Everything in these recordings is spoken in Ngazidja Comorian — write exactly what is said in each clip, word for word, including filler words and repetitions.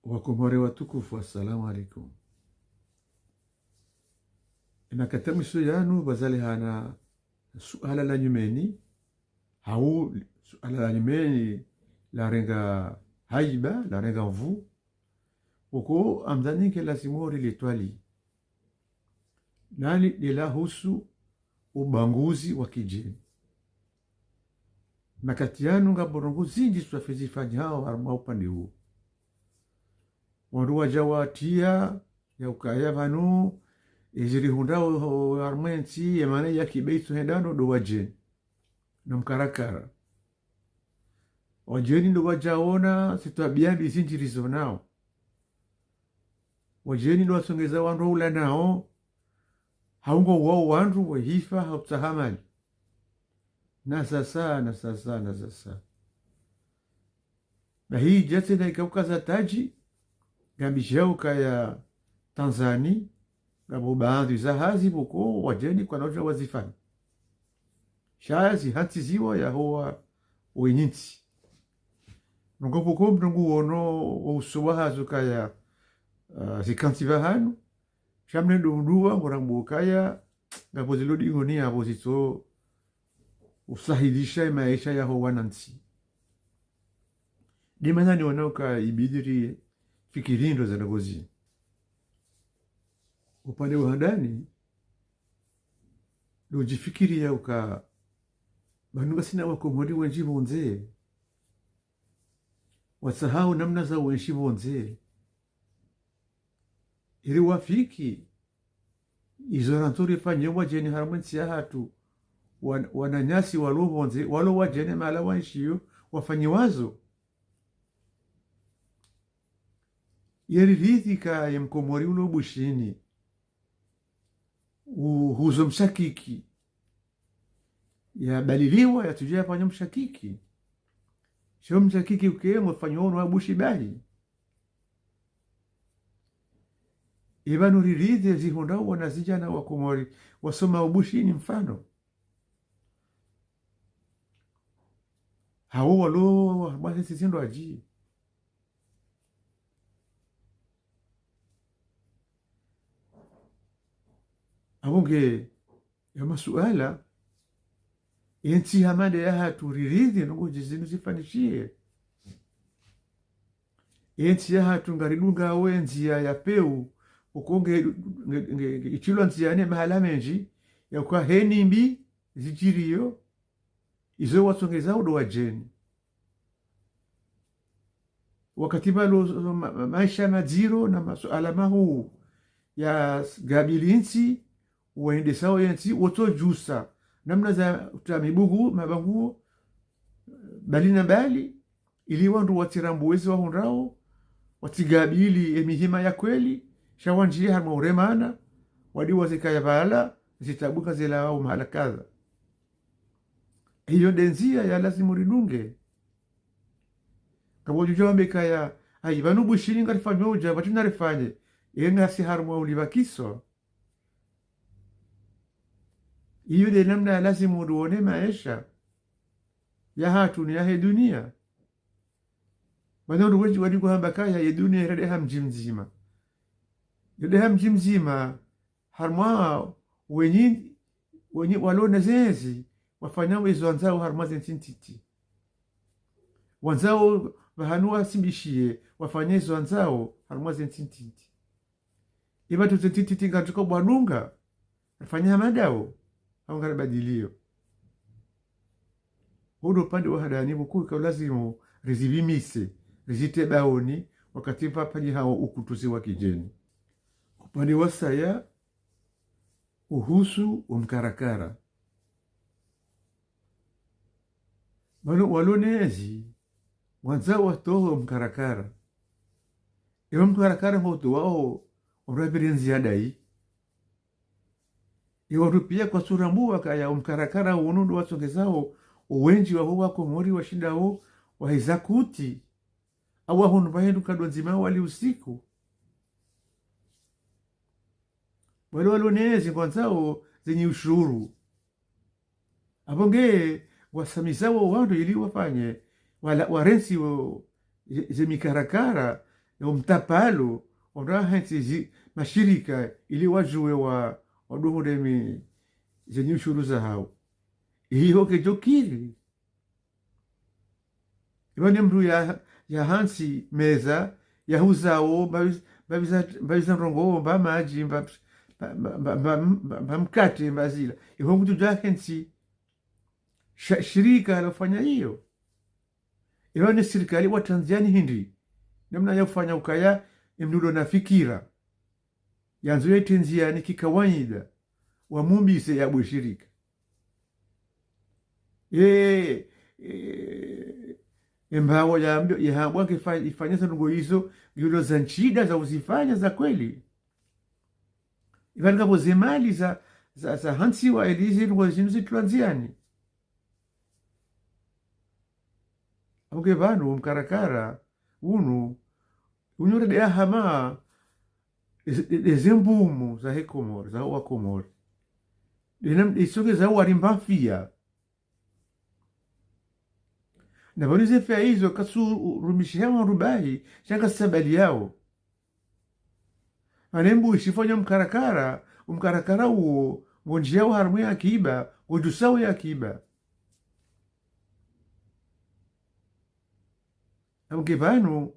Wakomori watukufu, assalamu alaikum. Ina kata mwiso yanu pvazalihana suala la nyumeni, hau suala la nyumeni larenga haiba, larenga nvu, pvoko amdhani nge lazimu rilitwali. Nali ndela husu ubaguzi wa kidjeni. Makati yanu ngapvo ndrongoo zindji swafi zifanyihao harumwa upande uwo. Wandru wadja watriya ya ukaya pvanu, ezirihundrao harumwa entsi, yemaana ya kibeitso hendano ndo wadjeni. Na mkarakara. Wadjeni ndo wadjaona, zitwabiya mbi zindji rizonao. Wadjeni ndo watsongeza wandru wa ula nao, hau ngo wao wandru wehifa, hau tsaha mali. Na sasa, na sasa, na sasa. Na hii djatsi na ikaukaza tadji, ngambishao ukaya Tanzani, ngapvo baadhwi za hazi pvoko wadjeni kwana udja wazifanya. Sha zihantsiziwa yahowa wenyintsi. Nungo pvoko mndru nguono wo uso wa hazo kaya, ah, zikantsi pvahanu, sha mne ndo mndru wa ngorambo ukaya, ngapvo zilo dingoni yapvo zitso usahilisha emaesha yaho wanantsi. Ndemana niona uka ibidi rifikiri ndro za ndrongoo zinu. Upande wa handani, ndo udjifikiriya uka pvanu ngasina wakomori wendji pvondze. Watsahao namna za uenshi pvondze. Ili wafiki izo rantso rifanye wadjeni harumwa entsi yahatru, wan-, wananyasi walo pvondze, walo wadjeni mahala waenshiyo, wafanyiwazo. Yeriridhika ye mkomori ulo Bushini, u-, huzo mshakiki. Yabaliliwa, yatsudja yafanya mshakiki. Sho mshakiki uke ngofanywa ono wa Bushi bahi. Ipvanu riridhi zihundrao wanazidjana wakomori wasoma Ubushini mfano. Hau walo, basi sisi ndo adji. Apvo nge ya masuala, entsi hama nde yahatru riridhi ndrongoo djizinu zifanyishihe. Entsi yahatru ngaridungao endziya ya peu, uko nge, nge, nge, nge, itsilwa ndziya ne mahala mendji, ya uka heni mbi zidjiriyo, izo watsongeza udo wadjeni. Wakati pvalo ma-, ma-, maesha madziro na masuala mahuu ya s-, gabili ntsi, wendesao yentsi, wotsodjusa namna za utra mibugu, mabanguo, mbali na mbali, ili wandru watsirambuwe ezi wahundrao, watsigabili emihima ya kweli, sha wandjiye harumwa uremana, wadi wazikaya pvala, zitabu kazilawao mahala kadha. Iyo nde ndziya ya lazimu ridunge. Ngapvo udjo wambe kaya, ayi, pvanu Bushini ngarifanyao udja, pvatsina rifanye, e ngasi harumwa ulipvakiso. Iyo nde namna ya lazimu uduone maesha yahatru ni yahe dunia. Mana wandru wendji wadi kuhamba kaya ye dunia irendeha mdji mdzima. Irendeha mdji mdzima, harumwa wenyi, wenyi walo na zentsi, wafanya ezo wandzao harumwa zentsi ntiti. Wandzao pvahanu wasimbishiye, wafanya ezo wandzao harumwa zentsi ntiti. Ipvatru zentsi ntiti ngatsuka bwadunga, rifanya hama ndao, hau ngaribadiliyo. Hudo upande wa handani pvoko ika ulazimu rizipvimise, rizitre baoni, wakati pvapvanyihao ukutuzi wa kidjeni. Upande wa saya, uhusu omkarakara. Pvanu walo nezi, ngwandzao watowe omkarakara. Ewo mkarakara ngwautowao, orapvire ndziya dayi. Ewo wandru piya kwatsurambuwa kaya omkarakara unu ndo watsongezao owendji waho wakomori washindao waheza kuti, au wahunu pvahindru nkado ndzima wali usiku. Wale walo nezi ngwandzao zenyi ushuru. Apvo nge wasamizao wandru ili wafanye, wala, warentsi wo, ze, ze mikarakara, Yo mtapalo, wandru wahe ntsi zi, mashirika, ili wadjuwe wa, wadungu ndemi, ze nyushuru zahao. Iyo kedjokiri. Iba ne mndru ya, ya hantsi meza, ya huzao, mbavi, mbavi za, mbavi za ndrongoo, mba madji, mba, mba mkate, mba zila. Iho mndru dja hentsi. Sha, shirika lofanya iyo. Iba ne sirikali watrandziani hindri. Namna ya ufanya ukaya, emndru lo na fikira. Yandzo ya itrandziani kikawaida. Wamumbise ya bwe shirika. E, e, embawo ya, ya hambwa kifa, ifanya za ndrongoo izo, ngiyo za ntsida za uzifanya za kweli. Iba ngapvo ze mali za, za, za hantsiwa ili zi ndrongoo zinu zitrandziani. Oke pvanu, mkarakara, unu, unu rede ahama, eze, eze mbumu za he Komori, za wa Komori. Dena, isoke za wari mbafia. Na pvanu ze fia izo katsu rumishiha wandru bahi, sha ngasi sabali yao. Anembu ishifanya mkarakara, umkarakara uwo, ngondjiao harumwa ye akiba, ngondjusao ye akiba. Amke pvanu,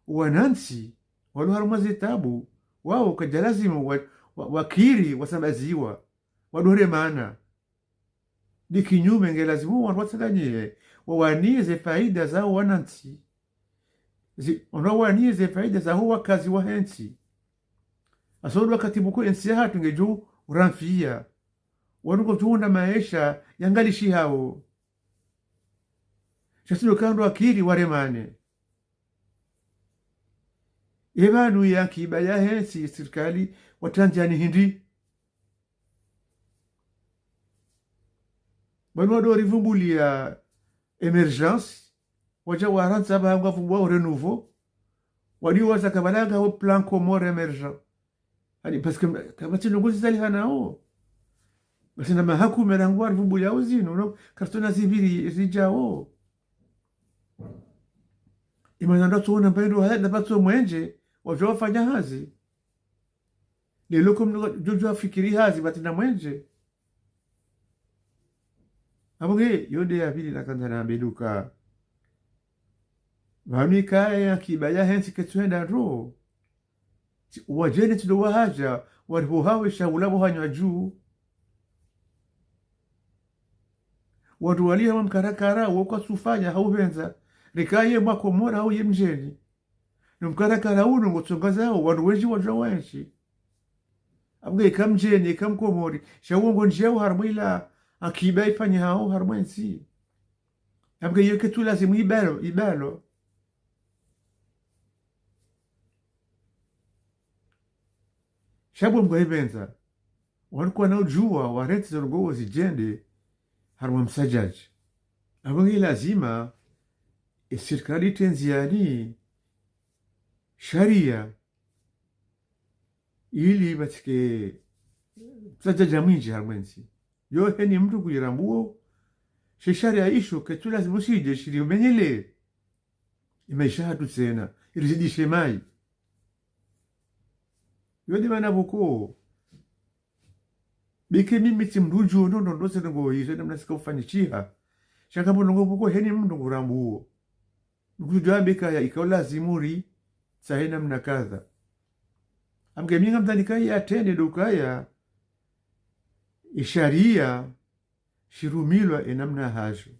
wanantsi, walo harumwa ze tabu, wao kadja lazimu wa, wa, wakiri, wasambaziwa, wadore mana. Ndi kinyume nge lazimu wandru watsanganyihe, wawanie ze faida za wanantsi. Zi, wandru wawanie ze faida za ho wakazi wa hentsi. Aso ndo wakati buko entsi ya hatru ngedjo uramfia. Wandru ngwadjo unda maesha yangalishihao. Sha tsi ndo ka wandru wakiri waremane. Ye pvanu ye akiba ya hentsi sirikali watrandziani hindri. Pvanu wado rivumbulia émergence, wadja warantsa pvahanu ngwavumbuao renouveau, wadi waza kabalaga wo plan Comores émergent. Ani, parce que kapvatsi ndrongoo zizalihana wo. Basi na mahakume rangu warivumbulia uzinu, no, kartsona zipviri zidjao. Imana ndo tsona mbayi ndo haya, na pvatso mwenje, wadjo wafanya hazi. Lelo ko mndru djodjo afikiri hazi, pvatsina mwenje. Apvo nge, yo nde ya pvili nakandza nambe ndo uka. Pvanu ikaya ye akiba ya hentsi ketsu henda ndro. Tsi, wadjeni tsi ndo wahadja, wariho hawe shahula pvo hanywa dju. Wandru waliha mwa mkarakara, wo kwatsu ufanya, hau pvendza. Reka ye mwa Komori, hau ye mdjeni. No mkarakara unu ngotsongazao, wandru wendji wadjuwa wendji. Apvo nge ika mdjeni, ika mkomori, sha wo ngondjiao harumwa ila akiba ifanyihao harumwa entsi. Apvo nge iyo ketsu lazimu ibalo, ibalo. Sha pvo mngwa ipvendza. Wandru kwana udjuwa, warentsi ze ndrongoo zidjende, harumwa msadjadji. Apvo nge lazima, e sirikali itrendziani, sharia, ili pvatsike msadjadja mwindji harumwa entsi. Yo heni mndru kuirambuo, she sharia isho, ketsu lazimu shidje, shiri umenyele. Imaesha hatru tsena, irizidishe mayi. Yo nde mana pvoko. Beke mimi tsi mndru djo, no, no, ndo ze ndrongoo izo, namna zika ufanyishiha. Sha ngapvo ndrongoo pvoko heni mndru kurambuo. Nukudjua beka ya ikao lazimu ri, tsahe namna kadha. Amke mi ngamdhani kaya yatrende ndo ukaya, isharia, shirumilwa enamna hajo.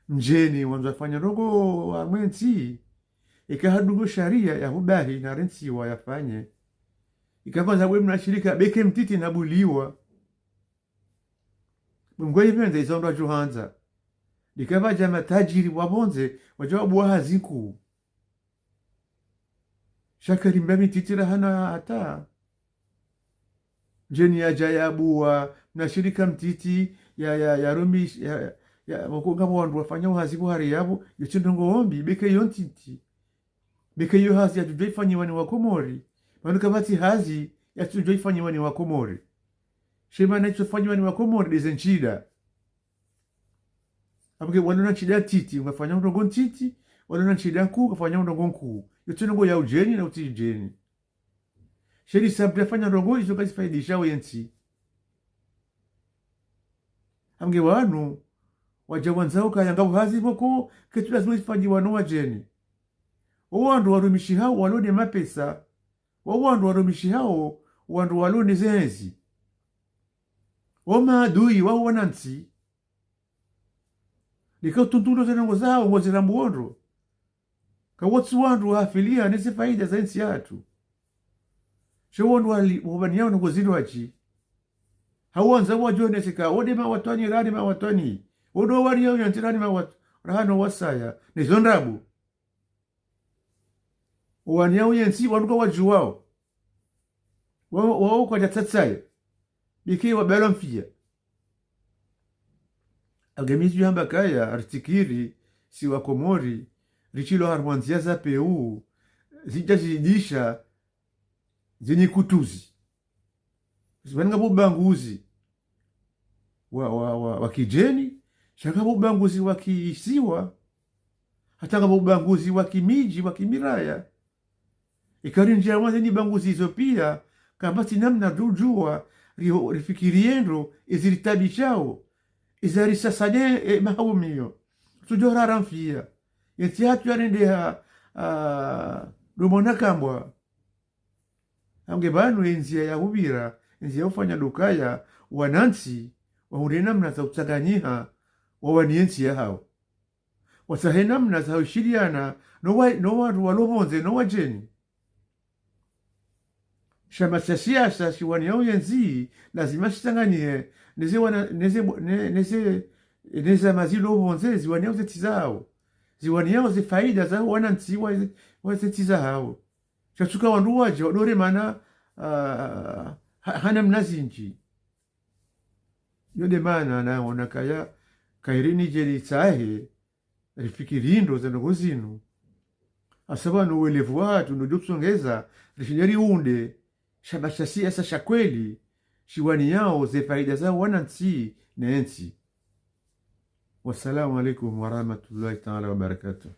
Mdjeni wandzo afanya ndrongoo harumwa entsi, ika hadungo sharia ya hubahi na rentsiwa yafanye. Ika kwandza bwe mna shirika beke mtiti na buliwa. Mngwa ipvendza izo ndo wadjo handza. Ika pvadja matajiri wa pvondze, wadja wabuwa hazi nkuu. Sha kari mba mititi rahana hata. Mdjeni yadja yabuwa, mna shirika mtiti, ya, ya, ya rumi, ya, ya, wako ngapvo wandru wafanyao hazi pvo hari yapvo, yo tsi ndrongoo mbi, beke yo ntiti. Beke yo hazi yatsudjua ifanyiwa ni wa Komori. Pvanu kapvatsi hazi yatsudjua ifanyiwa ni wa Komori. She mana itsofanyiwa ni wa Komori nde ze ntsida. Apvo nge wanu na ntsida ntiti, ungafanya ndrongoo ntiti, Walo na ntsi nda nkuu, kafanya ndrongoo nkuu. Yo tsi ndrongoo ya udjeni na utsi djeni. Sheli sabda fanya ndrongoo izo kazifaidishao yentsi. Hange wanu, wadja wandzao kaya ngapvo hazi pvoko, ketsu lazima zifanyiwa no wadjeni. Wo wandru warumishihao walo ne mapesa. Wo wandru warumishihao wandru walo ne zentsi. Wo maadui wa wanantsi. Nika utundulo ze ndrongoo zao, ngo zirambuo ndro. Ka wo tsi wandru wahafilia ne ze faida za yentsi yahatru. Sha wo wandru wali, wawaniao ndrongoo zindrwadji. Hawandza wadjionese ka, wo nde mawatwani, raha ni mawatwani. Wo ndo wawaniao yentsi, raha ni mawat-, raha no wasaya. Ne zo ndrabo. Wawaniao yentsi, wandru kawadjuwao. Wa, wa, wa kwadja tsatsaya. Bike wa bela mfia. Agamizi hamba kaya, rifikiri, si wa Komori, rishilo harumwa ndzia za pewu, zidja zidisha, zenyi kutuzi. Zipvani ngapvo ubaguzi wa, wa, wa, wa kidjeni, sha ngapvo ubaguzi wa kisiwa, hata ngapvo ubaguzi wa kimidji, wa kimiraya. Ika rindjia mwa zenyi baguzi izo pia, kapvatsi namna ridjodjua, riho, rifikiri ye ndro, ezi ritabishao, eza risasane, e, mahaumio. Tsudjo rara mfia. Yentsi yahatru yarendeha, ah, ndo mwana kambwa. Hange pvanu ye ndzia ya hupvira, ye ndzia ya ufanya ndo ukaya, wanantsi, wahundre namna za utsanganyiha, wawaniye ntsi yahao. Watsahe namna za ushiriana, no wa, no wandru walo pvondze, no wadjeni. Shama sha siasa, shiwaniao yentsi, lazima shitsanganyihe, ne ze wana, ne ze, ne, ne ze, ne zama zilo pvondze, ziwaniao ze ntsi zao. Ziwaniao ze faida za wanantsi wa, wa ze ntsi zahao. Sha tsuka wandru wadja, wadore mana, ah, ha, ha namna zindji. Yo nde mana naona kaya, kayiri nidje ritsahe, rifikiri ndro ze ndrongoo zinu. Hasa pvanu welevu wahatru ndo udjo usongeza, rishinde riunde, shama sha siasa sha kweli, shiwaniao ze faida za wanantsi ne ntsi. Wassalamu alaikum warahmatullahi taala wabarakatuh.